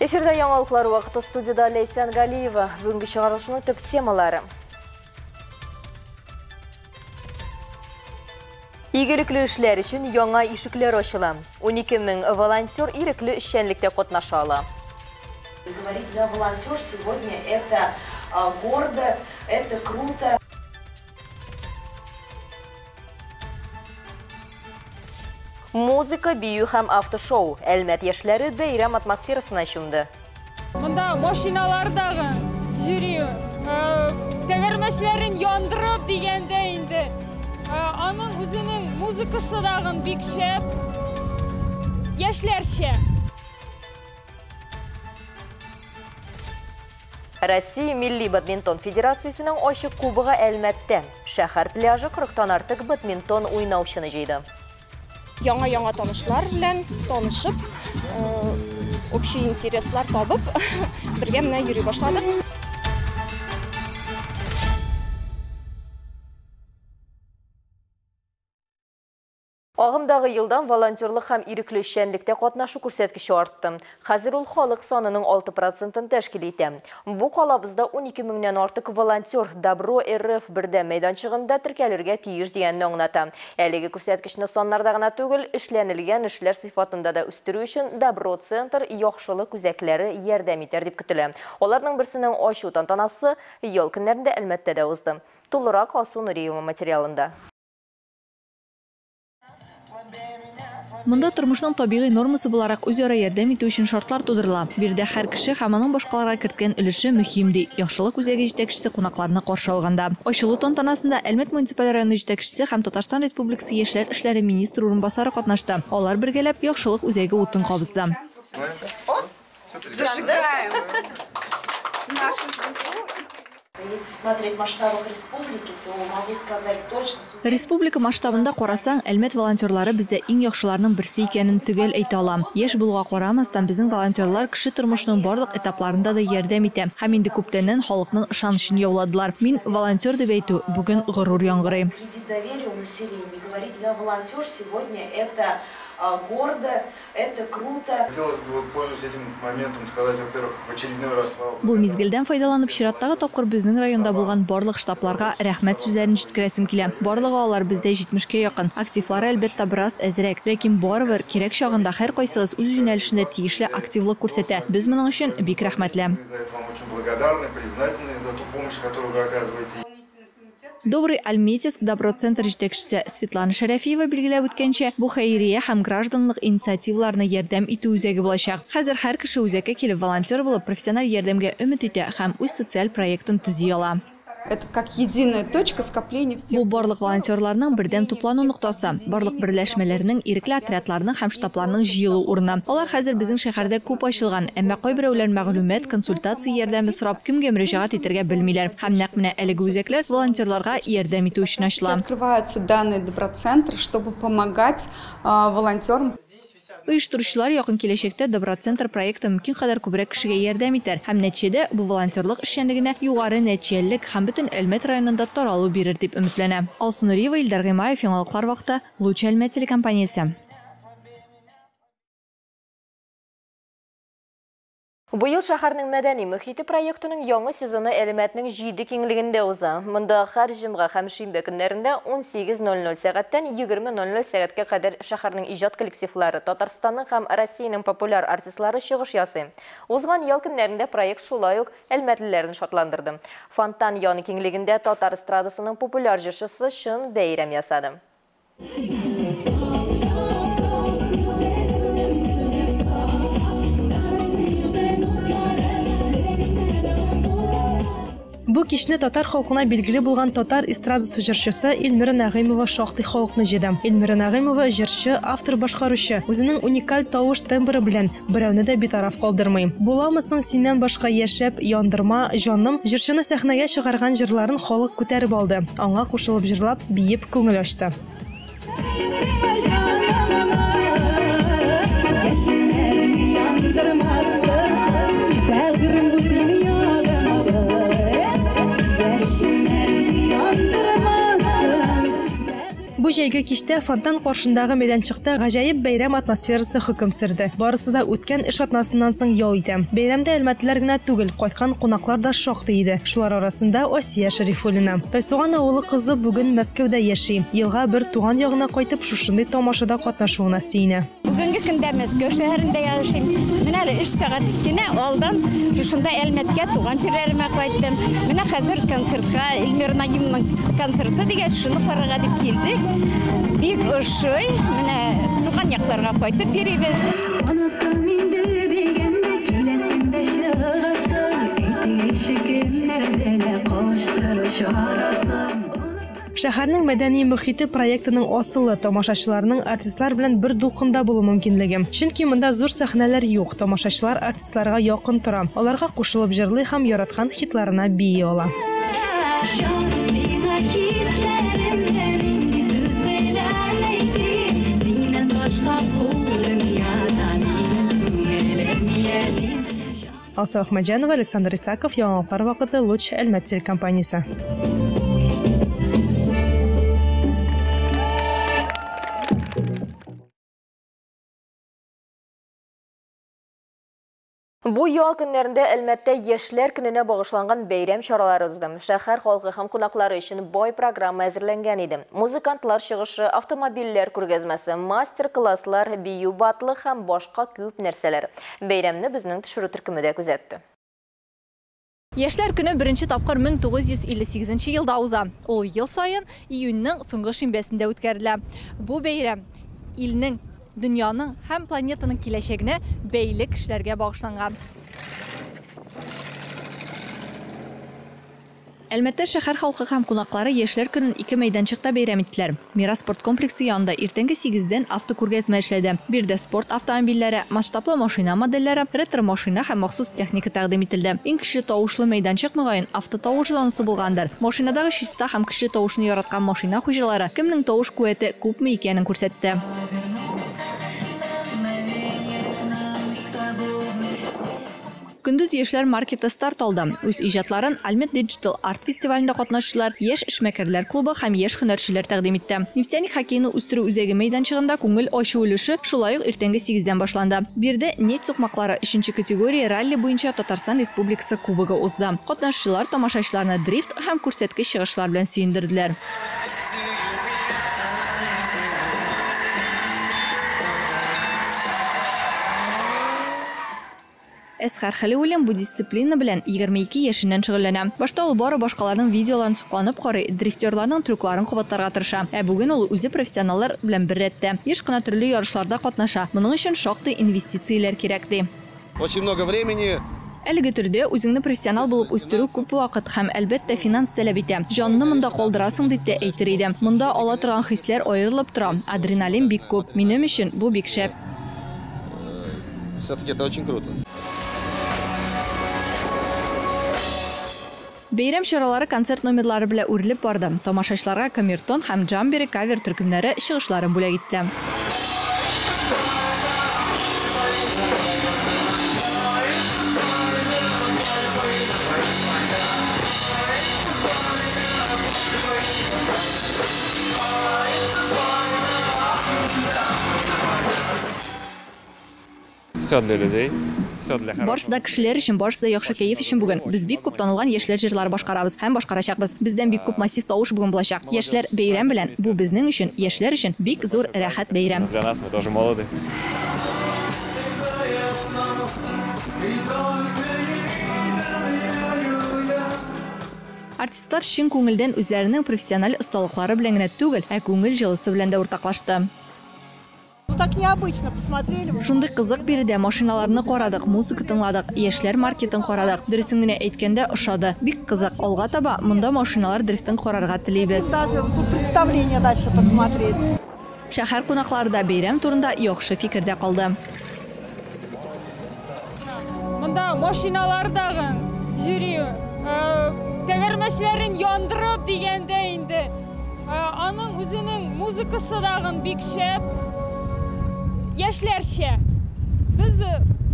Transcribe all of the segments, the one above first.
Эфирда яңалыклар вакыты, студияда Ләйсән Галиева. Бүгенге чыгарылышның төп темалары. Игелекле эшләр өчен яңа ишекләр ачыла. 12 мең волонтер ирекле эшчәнлектә катнаша ала. Говорить «я волонтер» сегодня это гордо, это круто. Музыка, бию һәм автошоу. Әлмәт яшьләре бәйрәм атмосферасына чумды. Монда машиналардагы йөри, тәгәрмәчләрен яндырып дигәндә инде. Аның үзенең музыкасы дагын бик шәп, яшьләрчә. Россия Милли бадминтон федерациясенең ачык кубогы Әлмәттә. Шәһәр пляжы 40-тан артык бадминтон уйнаучыны җыйды. Яңа-яңа танышлар белән танышып, общий интереслар табып, бергә менә йөри башладык. Агымдагы елдан волонтерлык һәм ирекле эшчәнлектә катнашу күрсәткече артты. Хәзер ул халык санының 6%-ын тәшкил итә. Бу калабызда 12 меңнән артык волонтер Добро РФ бердәм мәйданчыгында теркәлергә тиеш дигәнне аңлата. Әлеге күрсәткечне саннарда гына түгел, эшләнелгән эшләр сыйфатында да үстерү өчен Добро центр яхшылык үзәкләре ярдәм итәр дип көтелә. Аларның берсенең ачу тантанасы ял көннәрендә Әлмәттә дә узды. Тулырак Алсу Нуриева материалында. Монда тормышның табигый нормасы буларак үзара ярдәм итү өчен шартлар тудырыла. Биредә һәр кеше һәм аның башкаларга керткән өлеше мөһим, ди Яхшылык үзәге җитәкчесе кунакларны каршы алганда. Ачылу тантанасында Әлмәт муниципаль районы җитәкчесе һәм Татарстан Республикасы яшьләр эшләре министры урынбасары катнашты. Алар бергәләп Яхшылык үзәге утын кабызды. Зажигаем нашу звезду. Если смотреть в масштабах республики, то могу сказать точно. Республика масштабында карасаң, Әлмәт волонтерлары бездә иң яхшыларның берсе икәнен төгәл әйтә алам. Яшь булуга карамастан, безнең волонтерлар кеше тормышының барлык этапларында да ярдәм итә. Һәм инде күптәннән халыкның ышанычын яуладылар. Мин волонтер дип әйтү бүген горур яңгырый. Кредит доверия у населения. Говорить «я волонтер» сегодня это гордо, это круто. Хотелось бы, пользуясь этим моментом, сказать, во-первых, в очередной раз слава. Бу мизгелдән файдаланып, чираттагы тапкыр безнең районда булган барлык штабларга рәхмәт сүзләрен җиткерәсем килә. Барлыгы алар бездә 70-кә якын. Активлары, әлбәттә, бераз әзрәк, ләкин барыбер кирәк чагында һәр кайсыгыз үз юнәлешендә тиешле активлык күрсәтә. Без моның өчен бик рәхмәтле. Мы за это вам очень благодарны, признательны за ту помощь, которую вы оказываете. Добрый Альметьевск Добро центр җитәкчесе Светлана Шәрәфиева билгеләп үткәнчә, бу хәйрия һәм гражданлык инициативаларына ярдәм итү үзәге булачак. Хәзер һәр кеше үзәккә килеп волонтер булып профессиональ ярдәмгә өмет итә һәм үз социаль проектын төзи ала. Это как единая точка скопления всех. Бу барлык волонтерларның бердәм туплану ноктасы, барлык берләшмәләрнең, ирекле отрядларның һәм штабларның җыелу урыны. Алар хәзер безнең шәһәрдә күп ачылган, әмма кайберәүләр мәгълүмат, консультация ярдәме сорап кемгә мөрәҗәгать итәргә белмиләр. Һәм нәкъ менә әлеге үзәкләр волонтерларга ярдәм итү өчен ачыла. Открываются данные Доброцентра, чтобы помогать волонтерам. Оештыручылар якын киләчәктә Доброцентр проекты мөмкин кадәр күбрәк кешегә ярдәм итәр һәм нәтиҗәдә бу волонтерлык эшчәнлегенә югары нәтиҗәлелек һәм бөтен Әлмәт районында таралу бирер дип өметләнә. Алсу Нуриева, Илдар Гыймаев, Яңалыклар вакыты, Луч Әлмәт телекомпаниясе. Быел шәһәрнең мәдәни мөхите проектының яңа сезоны Әлмәтнең 7 киңлегендә уза. Монда һәр җомга һәм шимбә көннәрендә 18:00 сәгатьтән 20:00 сәгатькә кадәр шәһәрнең иҗат коллективлары, Татарстанның һәм Россиянең популяр артистлары чыгыш ясый. Узган ял көннәрендә проект шулай ук әлмәтлеләрне шатландырды. Фонтан яны киңлегендә татар эстрадасының популяр җырчысы чын бәйрәм ясады. Бу кичне татар халкына билгеле булган татар эстрадасы җырчысы Эльмира Нәгыймова шактый халыкны җыйды. Эльмира Нәгыймова җырчы, автор, башкаручы, үзенең уникаль тавыш тембры белән берәүне дә битараф калдырмый. Буламы соң синнән башка яшәп, яндырма, җаным җырчыны сәхнәгә чыгарган җырларын халык күтәреп алды. Аңа кушылып җырлап, биеп күңел ачты. Бу Бу җәйге кичтә фонтан каршындагы мәйданчыкта гаҗәеп бәйрәм атмосферасы хөкем сөрде. Барысы да үткән эш атнасыннан соң ял итә. Бәйрәмдә әлмәтлеләр генә түгел, кайткан кунаклар да шактый иде. Шулар арасында Асия Шәрифуллина. Тайсуган авылы кызы бүген Мәскәүдә яши. Елга бер туган ягына кайтып, шушындый тамашада катнашуына сөенә. Бүгенге көндә Мәскәү шәһәрендә яшим. Менә әле 3 сәгать кенә алдан шушында Әлмәткә туган җирләремә кайттым. Менә хәзер концертка Эльмира Нагимовның концерты дигәч, шуны карарга дип килдек. Бик ошый. Менә туган якларга кайтып йөрибез. Оныттым инде дигәндә киләсең дә чыгасың. Әйтегезче кемнәр белә кавыштыру чарасын. Шәһәрнең мәдәни мөхите проектының асылы тамашачыларның артистлар белән бер дулкында булу мөмкинлеге. Чөнки монда зур сәхнәләр юк, тамашачылар артистларга якын тора, аларга кушылып җырлый һәм яраткан хитларына бии ала. Алсу Ахмаджанова, Александр Исаков, Яңалыклар вакыты, Луч, Әлмәт телекомпаниясе. Бу ял көннәрендә Әлмәттә яшьләр көненә багышланган бәйрәм чаралары узды. Шәһәр халкы һәм кунаклары өчен бай программа әзерләнгән иде. Музыкантлар чыгышы, автомобильләр күргәзмәсе, мастер-класслар, бию батлы һәм башка күп нәрсәләр. Бәйрәмне безнең төшерү төркеме дә күзәтте. Яшьләр көне беренче тапкыр 1958 елда уза. Ул ел саен июньнең соңгы шимбәсендә үткәрелә. Бу бәйрәм илнең, дөньяның һәм планетаның киләчәгенә бәйле кешеләргә багышланган. Әлмәттә шәһәр халкы һәм кунаклары яшьләр көнен ике мәйданчыкта бәйрәм иттеләр. Мирас спорт комплексы янында иртәнге 8-дән автокүргәзмә эшләде. Биредә спорт автомобильләре, масштаблы машина модельләре, ретро-машина һәм махсус техника тәкъдим ителде. Иң көчле тавышлы мәйданчык мөгаен автотавыш зонасы булгандыр. Машинадагы чиста һәм көчле тавышны яраткан машина хуҗалары кемнең тавыш куәте күпме икәнен күрсәтте. Көндез яшьләр маркеты старт алды. Үз иҗатларын Альмет Digital Art фестивалендә катнашучылар, яшь эшмәкәрләр клубы һәм яшь һөнәрчеләр тәкъдим итте. Нефтяник хоккейны үстерү үзәге мәйданчыгында күңел ачу өлеше шулай ук иртәнге 8-дән башланды. Биредә нефть сукмаклары 3нче категория ралли буенча Татарстан Республикасы кубогы узды. Катнашучылар тамашачыларны дрифт һәм күрсәткеч чыгышлар белән сөендерделәр. Әсхар Хәлиуллин бу дисциплина белән 22 яшеннән шөгыльләнә. Башта ул бары башкаларның видеоларын сокланып карый, дрифтерларның трюкларын кабатларга тырыша. Ә бүген ул үзе профессионаллар белән бер рәттә. Еш кына төрле ярышларда катнаша. Моның өчен шактый инвестицияләр кирәк ди. Очень много времени. Әлеге төрдә үзеңне профессионал булып үстерү күп вакыт һәм әлбәттә финанс таләп итә. Җанны монда калдырасың дип тә әйтер идем. Монда ала торган хисләр аерылып тора. Адреналин бик күп. Минем өчен бу бик шәп. Все-таки это очень круто. Бәйрәм чаралары концерт номерлары белән үрелеп барды. Тамашачыларга камертон һәм джамбери кавер төркемнәре чыгышларын бүләк итте. Все для людей. Барысы да кешеләр өчен, барысы да яхшы кәеф өчен бүген. Без бик күп танылган яшьләр җырлары башкарабыз һәм башкарачакбыз. Бездән бик күп массив тавыш бүген булачак. Яшьләр бәйрәм белән, бу безнең өчен, яшьләр өчен бик зур рәхәт бәйрәм. Для нас мы тоже молоды. Артистлар чын күңелдән үзләренең профессиональ осталыклары белән генә түгел, ә күңел җылысы белән дә уртаклашты. Так необычно посмотрели. Шундый кызык биредә машиналарны карадык, музыка тыңладык, яшьләр маркетын карадык. Дөресен генә әйткәндә ошады. Бик кызык. Алга таба монда машиналар дрифтын карарга телибез. Даже тут представление дальше посмотреть. Шәһәр кунаклары да бәйрәм турында яхшы фикердә калды. Монда машиналар дагын йөри, тәгәрмәчләрен яндырып дигәндә инде. Аның үзенең музыкасы дагын бик шәп. Яшьләрчә. Без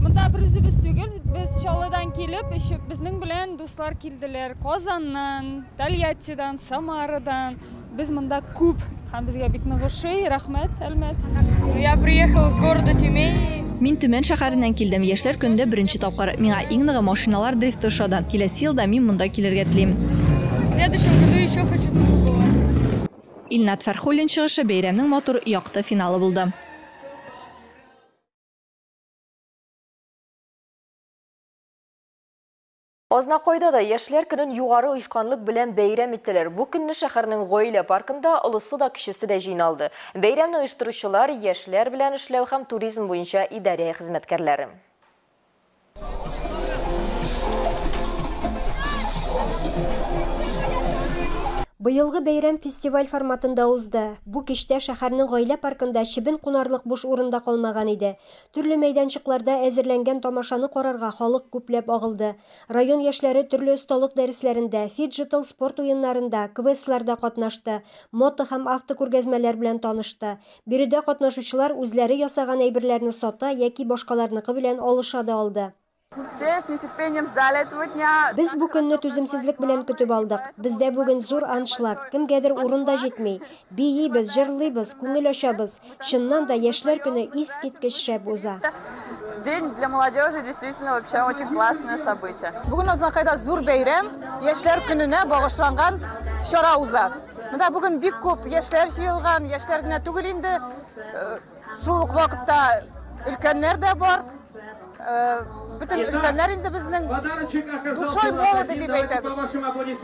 монда бер үзебез түгел, без Чаллыдан килеп, безнең белән дуслар килделәр. Казаннан, Тольяттидан, Самарадан. Без монда күп. Һәм безгә бик нык ошый. Рәхмәт, Әлмәт. Я приехал из города Тюмени. Мин Төмән шәһәреннән килдем. Яшьләр көнендә беренче тапкыр. Миңа иң ныгы машиналар дрифты ошады. Киләсе елда мин монда килергә телим. В следующем году еще хочу тут побывать. Илнат Фәрхуллин чыгышы бәйрәмнең матур якты финалы булды. Азнакайда да яшьләр көнен югары оешканлык белән бәйрәм иттеләр. Бу көнне шәһәрнең гаилә паркында олысы да кечесе дә җыйналды. Бәйрәмне оештыручылар яшьләр белән эшләү һәм туризм буенча идарә хезмәткәрләре. Быелгы бәйрәм фестиваль форматында узды. Бу кичтә шәһәрнең гаилә паркында чебен кунарлык буш урында калмаган иде. Төрле мәйданчыкларда әзерләнгән тамашаны карарга халык күпләп агылды. Район яшьләре төрле осталык дәресләрендә, фиджитал спорт уеннарында, квестларда катнашты, мото һәм автокүргәзмәләр белән танышты. Биредә катнашучылар үзләре ясаган әйберләрне сата яки башкаларныкы белән алыша да алды. Все с нетерпением ждали этого дня. Без бу көнне түземсезлек белән көтеп алдык. Бездә бүген зур аншлаг, кемгәдер урын да җитми. Биибез, җырлыйбыз, күңел ачабыз. Чыннан да яшьләр көне искиткеч шәп уза. День для молодежи действительно вообще очень классное событие. Бүген Азнакайда зур бәйрәм, яшьләр көненә багышланган чара уза. Монда бүген бик күп яшьләр җыелган, яшьләр генә түгел инде, шул ук вакытта өлкәннәр дә бар. Бөтен өлкәннәр инде безнең душой молоды дип әйтәбез.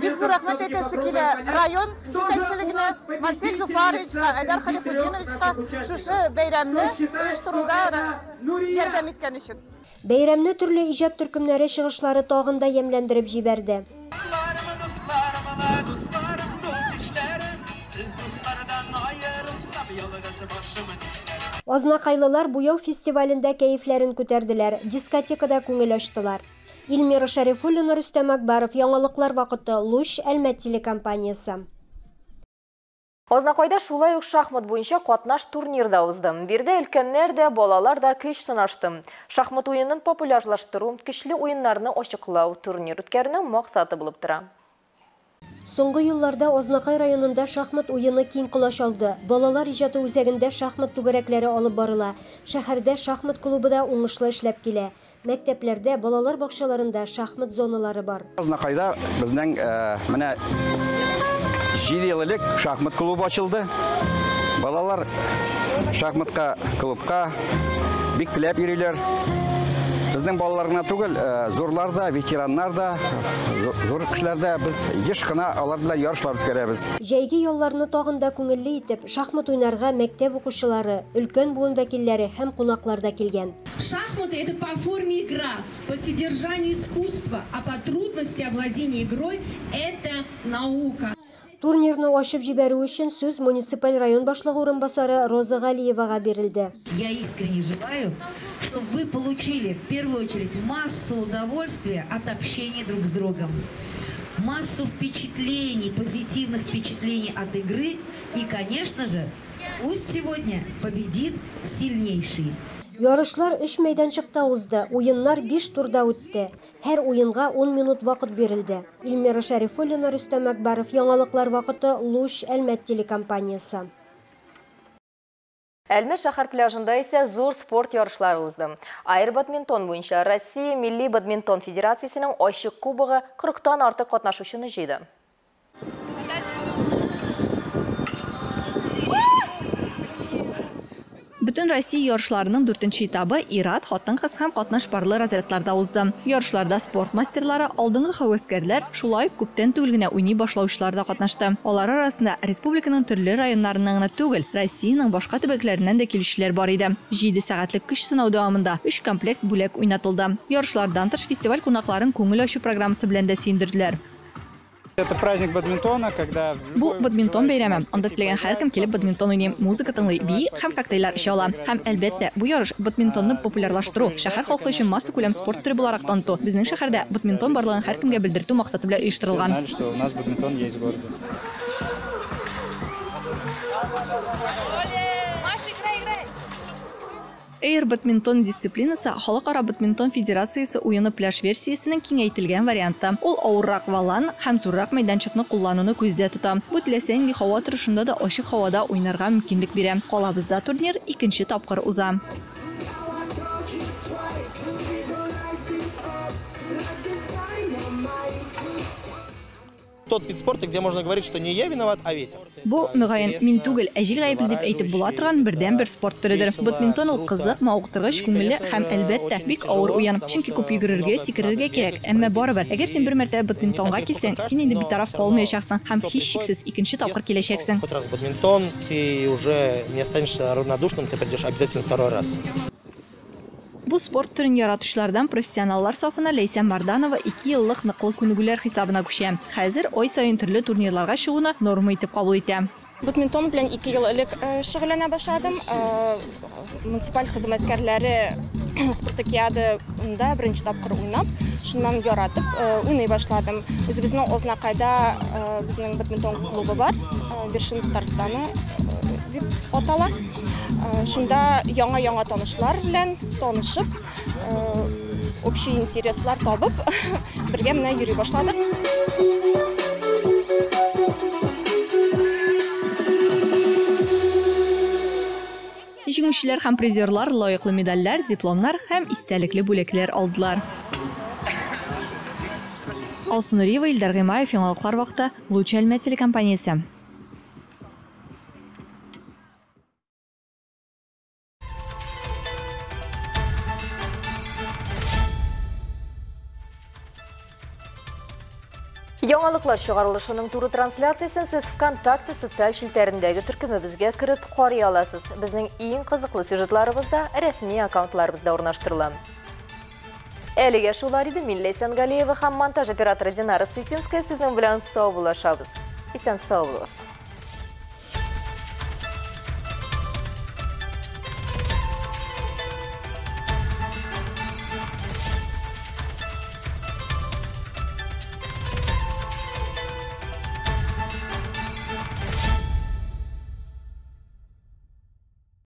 Бик зур рәхмәт әйтәсе килә район җитәкчелегенә, Марсель Зуфаровичка, Айдар Халифутдиновичка шушы бәйрәмне оештыруда ярдәм иткән өчен. Бәйрәмне төрле иҗат төркемнәре чыгышлары тагын да ямьләндереп җибәрде. Азнакайлылар буяу фестивалендә кәефләрен күтәрделәр, дискотекада күңел ачтылар. Эльмира Шәрифуллина, Рөстәм Акбаров, Яңалыклар вакыты, Луч, Әлмәт телекомпаниясе. Азнакайда шулай ук шахмат буенча катнаш турнир да узды. Биредә өлкәннәр дә, балалар да көч сынашты. Шахмат уенын популярлаштыру, көчле уеннарны ачыклау турнир үткәрүнең максаты булып тора. Соңгы елларда Азнакай районында шахмат уены киң колач алды. Балалар иҗаты үзәгендә шахмат түгәрәкләре алып барыла. Шәһәрдә шахмат клубы да уңышлы эшләп килә. Мәктәпләрдә, балалар бакчаларында шахмат зоналары бар. Азнакайда безнең менә 7 ел элек шахмат клубы ачылды. Балалар шахматка, клубка бик теләп йөриләр. Безнең балалар гына түгел, зурлар да, ветераннар да, зур кешеләр дә, без еш кына алар белән ярышлар үткәрәбез. Җәйге ялларны тагын да күңелле итеп, шахмат уйнарга мәктәп укучылары, өлкән буын вәкилләре һәм кунаклар да килгән. Шахматы это по форме игра, по содержанию искусства, а по трудности овладения игрой это наука. Турнирны ачып җибәрү өчен сүз муниципаль район башлыгы урынбасары Роза Галиевага бирелде. Я искренне желаю, чтобы вы получили в первую очередь массу удовольствия от общения друг с другом, массу впечатлений, позитивных впечатлений от игры и, конечно же, пусть сегодня победит сильнейший. Ярышлар 3 мәйданчыкта узды, уеннар 5 турда үтте. Һәр уенга 10 минут вакыт бирелде. Эльмира Шәрифуллина, Рөстәм Акбаров, Яңалыклар вакыты, Луч, Әлмәт телекомпаниясе. Әлмәт шәһәр пляжында исә зур спорт ярышлары узды. Аэробадминтон буенча Россия Милли бадминтон федерациясенең ачык кубогы 40-тан артык катнашучыны җыйды. Бөтен Россия ярышларының 4-нче этабы ир-ат, хатын-кыз һәм катнаш парлы разрядларда узды. Ярышларда спорт мастерлары, алдынгы һәвәскәрләр, шулай ук күптән түгел генә уйный башлаучылар да катнашты. Алар арасында республиканың төрле районнарыннан гына түгел, Россиянең башка төбәкләреннән дә килүчеләр бар иде. 7 сәгатьлек көч сынау дәвамында 3 комплект бүләк уйнатылды. Ярышлардан тыш фестиваль кунакларын күңел ачу программасы белән дә сөендерделәр. Это праздник бадминтона, когда Бу бадминтон бәйрәме. Анда теләгән һәркем килеп бадминтон уйный, музыка тыңлый, бии һәм коктейльләр эчә ала. Һәм әлбәттә, бу ярыш бадминтонны популярлаштыру, шәһәр халкы өчен массакүләм спорт төре буларак таныту, безнең шәһәрдә бадминтон барлыгын һәркемгә белдертү максаты белән оештырылган. Знали, что у нас бадминтон есть в городе. Эйр бадминтон дисциплинасы Халыкара бадминтон федерациясе уены пляж версиясенең киңәйтелгән варианты. Ул авыррак валан һәм зуррак мәйданчыкны куллануны күздә тота. Бу теләсә нинди һава торышында да ачык һавада уйнарга мөмкинлек бирә. Калабызда турнир икенче тапкыр уза. Тот вид спорта, где можно говорить, что не я виноват, а ветер. Бу, мөгаен, мин түгел, ә җил гаепле дип әйтеп була торган бердәнбер спорт төредер. Бадминтон ул кызык, мавыктыргыч, күңелле һәм, әлбәттә, бик авыр уен. Чөнки күп йөгерергә, сикерергә кирәк. Әмма барыбер, әгәр син бер мәртәбә бадминтонга килсәң, син инде битараф калмаячаксың һәм һичшиксез икенче тапкыр киләчәксең. Хоть раз бадминтон, ты уже не останешься равнодушным, ты придешь обязательно второй раз. Бу спорт төрен яратучылардан профессионаллар сафына Ләйсән Марданова 2 еллык ныклы күнегүләр хисабына күчә. Хәзер ай саен төрле турнирларга чыгуны норма итеп кабул итә. Бадминтон белән 2 ел элек шөгыльләнә башладым. Муниципаль хезмәткәрләре спартакиадада беренче тапкыр уйнап, шуннан яратып уйный башладым. Үзебезнең Ознакайда безнең бадминтон клубы бар, Вершина Татарстаны дип атала. Шунда яңа-яңа танышлар белән танышып, общий интереслар табып, бергә менә йөри башладык. Җиңүчеләр һәм призерлар лаеклы медальләр, дипломнар һәм истәлекле бүләкләр алдылар. Алсу Нуриева, Илдар Гыймаев, Яңалыклар вакыты, Луч Әлмәт телекомпаниясе. Яңалыклар чыгарылышының туры трансляциясен сез ВКонтакте социаль челтәрендәге төркемебезгә кереп карый аласыз. Безнең иң кызыклы сюжетларыбыз да рәсми аккаунтларыбызда урнаштырыла. Әлегә шулар иде. Мин Ләйсән Галиева һәм монтаж операторы Динара Сытинская сезнең белән саубуллашабыз. Исән сау булыгыз.